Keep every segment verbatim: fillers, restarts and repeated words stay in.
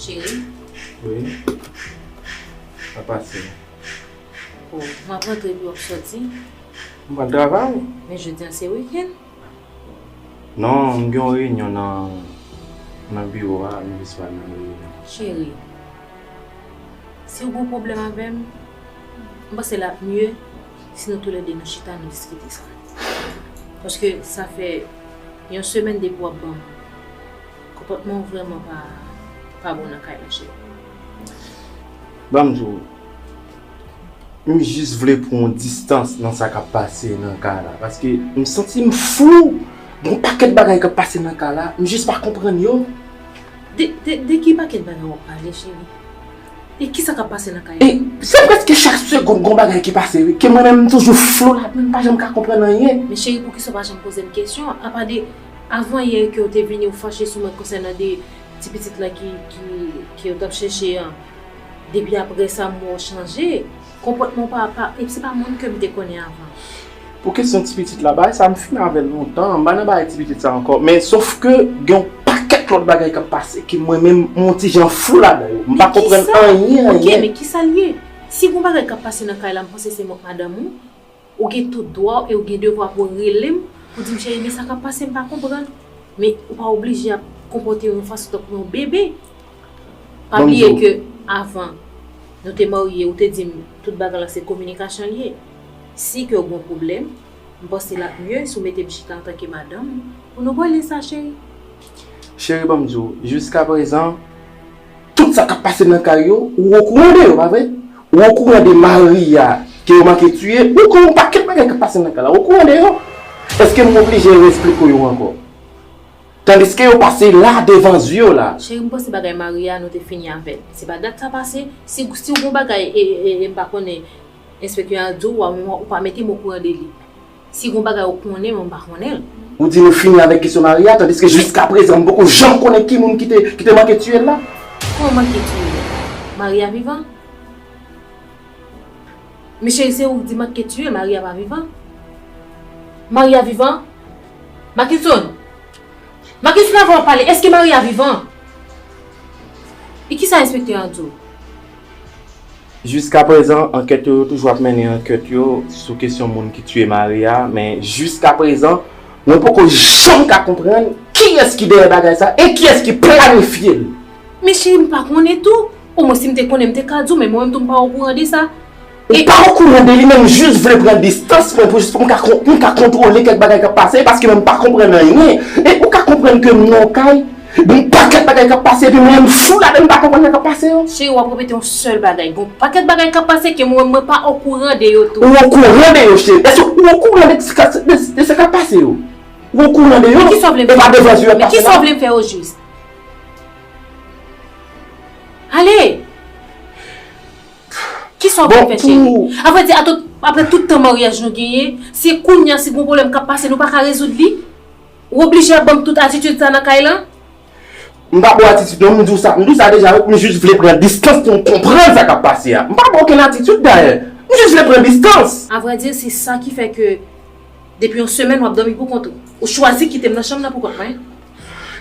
Cheri. Wi. Sa pase? Oh, m ap rantre epi w ap sòti. M pral travay. Men jodi a se wikenn. Non, m gen yon reyinyon nan, nan biwo a, m jis pral nan reyinyon. Cheri, si w gen yon pwoblèm avè m, m panse l ap mye si nou toulède nou chita, nou diskite sa. Paske sa fè yon semèn depi w ap ban m. Konpòtman w vrèman pa, pa bon nan kay la, cheri. Ban m di w, m jis vle pran yon distans nan sa k ap pase nan kay la, paske m santi m flou. Gen yon pakèt bagay k ap pase nan kay la, m jis pa konprann yo. De, de, de ki pakèt bagay w ap pale, cheri? E kisa k ap pase nan kay la? E se prèske chak segonn gon bagay ki pase, wi, ke mwen menm m toujou flou ladan, m pa janm ka konprann anyen. Men cheri, poukisa w pa janm poze m kesyon? Apa de avan yè ke w te vini, w fache sou mwen konsènan de ti pitit la ki, ki, ke w t ap chèche an. Depi apre sa, m wè w chanje. Konpòtman w pa, pa, e se pa moun ke m te konnen avan. Pou kesyon ti pitit la, bagay sa m fini avè l lontan, m pa nan bagay ti pitit sa ankò. Men sof ke gen yon pakèt lòt bagay k ap pase ke mwen menm m yon ti jan flou ladan yo. M pa konprann anyen, anyen. Ok, men kisa l ye? Si gon bagay k ap pase nan kay la, m panse se mwen k madanm ou. Ou gen tout dwa w e ou gen devwa pou w rele m, pou di m, cheri, men sa k ap pase, m pa konprann. Men ou pa oblije ap konpòte w yon fason tankou yon bebe. Pa bliye ke avan nou te marye, ou te di m tout bagay la se kominikasyon l ye. Si ke w gen yon pwoblèm, m panse l ap mye si w mete m chita antanke madanm ou pou nou pale sa, cheri. Cheri, ban m di w, jiskaprezan, tout sa k ap pase nan kay yo, ou okouran de yo, pa vre? Ou okouran de Maria ke yo manke tiye, ou okouran yon pakèt bagay k ap pase nan kay la, ou okouran de yo? Èske m oblije resplike w yo ankò? Tandiske yo pase la devan zye w la. Cheri, m panse bagay Maria nou te fini avè l. Se pa dat sa pase. Si, si w gon bagay, e, e, e, m pa konnen, enspektè a di w, ou pa mete m okouran de li. Si gon bagay ou konnen, mwen m pa konnen l. Ou di nou fini avèk kesyon Maria, tandiske jiskaprezan m poko janm konnen ki moun ki te, ki te manke tiye l la. Kòman manke tiye l? Maria vivan? Men cheri, se ou k di manke tiye l, Maria pa vivan. Maria vivan? Mackinson! Mackinson, avan w pale, èske Maria vivan? E kisa enspektè a di w? Jiskaprezan, ankèt yo, yo toujou ap mennen ankèt yo sou kesyon moun ki tiye Maria, men jiskaprezan, mwen poko janm ka konprann kiyès ki dèyè bagay sa e kiyès ki planifye l. Men cheri, m pa konnen tou. Omwen, si m te konnen, m te ka di w, men mwen menm tou, m pa okouran de sa. Ou pa okouran de li, men m jis vle pran distans mwen pou jis pou m ka kon-, pou m ka kontwole kèk bagay k ap pase, paske mwen m pa konprann anyen. E ou ka konprann ke m nan yon kay, gen yon pakèt bagay k ap pase, epi mwen menm m flou ladan, m pa konprann sa k ap pase yo. Cheri, w ap repete yon sèl bagay. Gen yon pakèt bagay k ap pase ke mwen menm mwen pa okouran de yo tou. Ou okouran de yo, cheri. Èske ou okouran de sa k ap, de, de sa k ap pase yo? Ou okouran de yo? Men kisa w vle m fè? E pa devan zye w ap pase la? Men kisa w vle m fè ojis? Ale! Kisa w vle m fè, cheri? Avrèdi, ato-, apre tout tan maryaj nou genyen, se kounye a, si gon pwoblèm k ap pase, nou pa ka rezoud li? Ou oblije ap ban m tout atitid sa nan kay lan? M pa ba w atitid non, m di w sa, m di w sa deja, wi, m jis vle pran distans pou m konprann sa k ap pase a. M pa ba w okenn atitid dayè. M jis vle pran distans. Avrèdi, se sa ki fè ke depi yon semèn w ap dòmi pou kont ou. Ou chwazi kite m nan chanm nan pou kont mwen.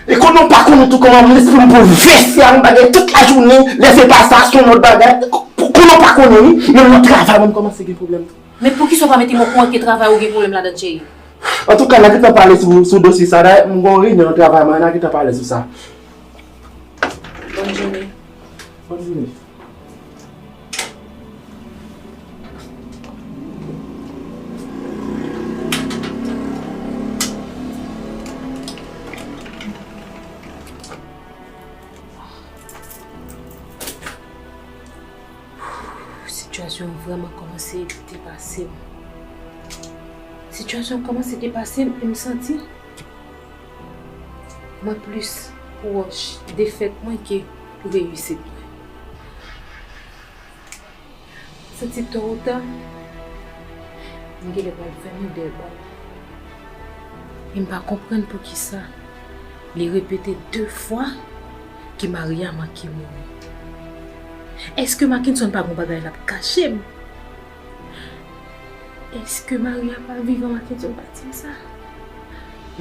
E konnen w pa konnen tou kòman m lespri m boulvèse a, yon bagay tout lajounen, lè se pa sa, se yon lòt bagay. Ko-, konnen w pa konnen, wi, menm nan travay mwen m kòmanse gen pwoblèm tou. Men poukisa w pa mete m okouran ke travay ou gen pwoblèm ladan, cheri? Antouka, n a gentan pale sou, sou dosye sa. Dayè, m gen yon reyinyon nan travay mwen, n a gentan pale sou sa. Bòn jounen. Bòn jounen. Sitiyasyon an vrèman kòmanse depase m. Sitiyasyon an kòmanse depase m e m santi mwen plis pwòch defèt mwen ke reyisit mwen. Santi tò ou ta, m genlè pral fèmen dèyè pòt la. E m pa konprann poukisa li repete de fwa ke Maria manke mouri. Èske Mackenson pa gon bagay l ap kache m? Èske Maria pa vivan, Mackenson pa di m sa?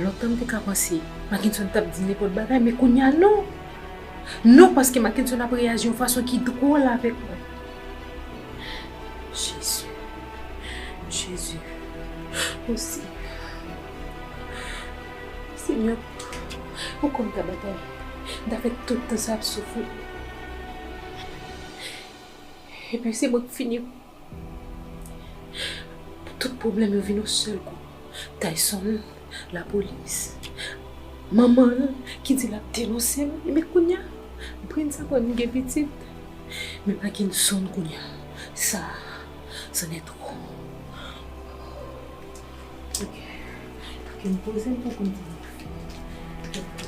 Lontan m te ka panse Mackenson t ap di nenpòt bagay, men kounye a non. Non, paske Mackenson ap reyaji yon fason ki dwòl avèk mwen. Jezi. Jezi. O Senyè. Senyè, ou konn ta batay. M ta fè tout tan sa ap soufri. Epi se mwen k fini. Tout pwoblèm yo vin yon sèl kou. Tyson, lapolis, manman l ki di l ap denonse m. Ebyen kounye a, Prince aprann m gen pitit. Men pa gen sonn kounye a. Sa, c'en est trop. Ok. Ok, m poze m pou konn sa m ap fè.